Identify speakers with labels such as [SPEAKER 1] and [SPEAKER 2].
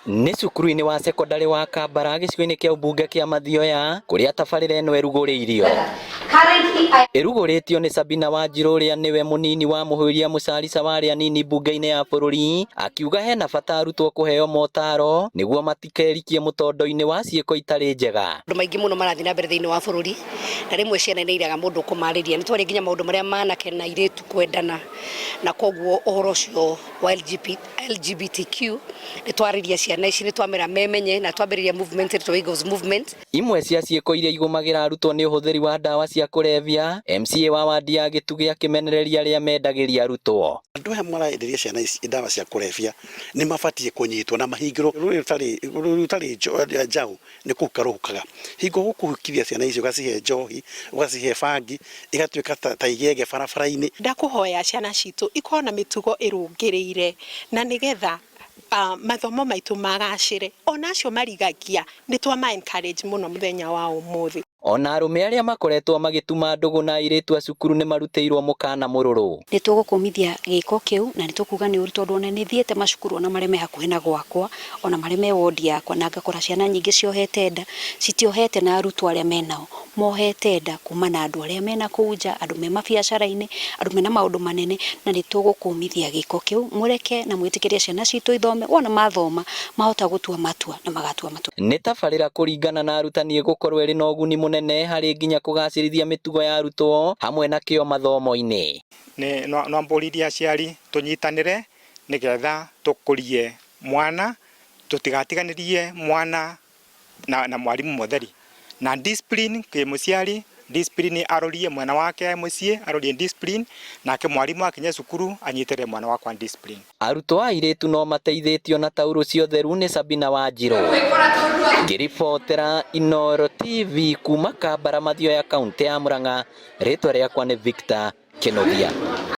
[SPEAKER 1] Nĩ cukuru-inĩ wa cekondarĩ wa Kambara gĩcigo-inĩ kĩa ũmbunge kĩa Mathioya kũrĩa tabarĩra ĩno ĩrugũrĩirio. Ĩrugũrĩtio nĩ Sabina Wanjirũ ũrĩa nĩwe mũnini wa mũhũria mũcarica wa arĩa anini mbunge-inĩ ya bũrũri, akiuga hena bata arutwo kũheo motaro nĩguo matikerikie mũtondo-inĩ wa ciĩko itarĩ njega.
[SPEAKER 2] Maũndũ maingĩ mũno marathiĩ na mbere thĩinĩ wa bũrũri na rĩmwe ciana nĩ iraga mũndũ ũkũmarĩria. Nĩ twaria nginya maũndũ marĩa ma anake na airĩtu kwendana na koguo ũhoro ũcio wa LGBTQ nĩ twarĩria ciana ici, nĩ twamera memenye na twambĩrĩria movement ĩtwo Eagles Movement.
[SPEAKER 1] Imwe cia ciĩko iria igũmagĩra arutwo nĩ ũhũthĩri wa ndawa cia kũrebia, MCA wa wandi ya Gĩtugĩ akĩmenereria arĩa mendagĩria arutwo.
[SPEAKER 3] Andũ aya marenderia ciana ici ndawa cia kũrebia nĩ mabatiĩ kũnyitwo na mahingĩrwo rũrĩ rũtarĩ njaũ nĩ kũhuka rũhukaga. Hingo ũkũhukithia ciana ici ũgacihe njohi, ũgacihe bangi, igatuĩka ta igege barabara-inĩ.
[SPEAKER 4] Ndakũhoya ciana citũ ikorwo na mĩtugo ĩrũngĩrĩire na nĩgetha mathomo maitũ magacĩre. Ona acio marigagia nĩ twama encourage mũno mũthenya wa ũmũthĩ.
[SPEAKER 1] Ona arũme arĩa makoretwo magĩtuma ndũgũ na airĩtu a cukuru nĩ marutĩirwo mũkana mũrũrũ.
[SPEAKER 5] Nĩ tũgũkũmithia gĩko kĩu na nĩ tũkuga nĩ ũru tondũ ona nĩ thiĩte macukuru ona marĩa me hakuhĩ na gwakwa ona marĩa me wondi yakwa na ngakora ciana nyingĩ ciohete nda, citiohete na arutwo arĩa menao, mohete nda kuma na andũ arĩa mena kũu nja, andũ me mabiacara-inĩ, andũ mena maũndũ manene na nĩ tũgũkũmithia gĩko kĩu, mũreke na mwĩtĩkĩrie ciana citũ ithome, wona mathoma mahota gũtua matua na magatua matua.
[SPEAKER 1] Nĩ tabarĩra kũringana na arutani ĩgũkorwo ĩrĩ na ũguni mũnene harĩ nginya kũgacĩrithia mĩtugo ya arutwo hamwe na kĩo mathomo-inĩ.
[SPEAKER 6] Nĩ no mbũririe aciari tũnyitanĩre nĩgetha tũkũrie mwana, tũtigatiganĩrie mwana na mwarimũ mũtheri na discipline kĩ mũciari, discipline arorie mwena wake mũciĩ, arorie discipline nake mwarimũ akinya cukuru anyitĩrĩre mwana wakwa discipline.
[SPEAKER 1] Arutwo a airĩtu no mateithĩtio na taurũ cia ũtheru nĩ Sabina Wanjirũ. Ngĩribotera Inooro TV kuma Kambara Mathioya, kaũntĩ ya Murang'a, rĩtwa rĩakwa nĩ Victor Kĩnuthia.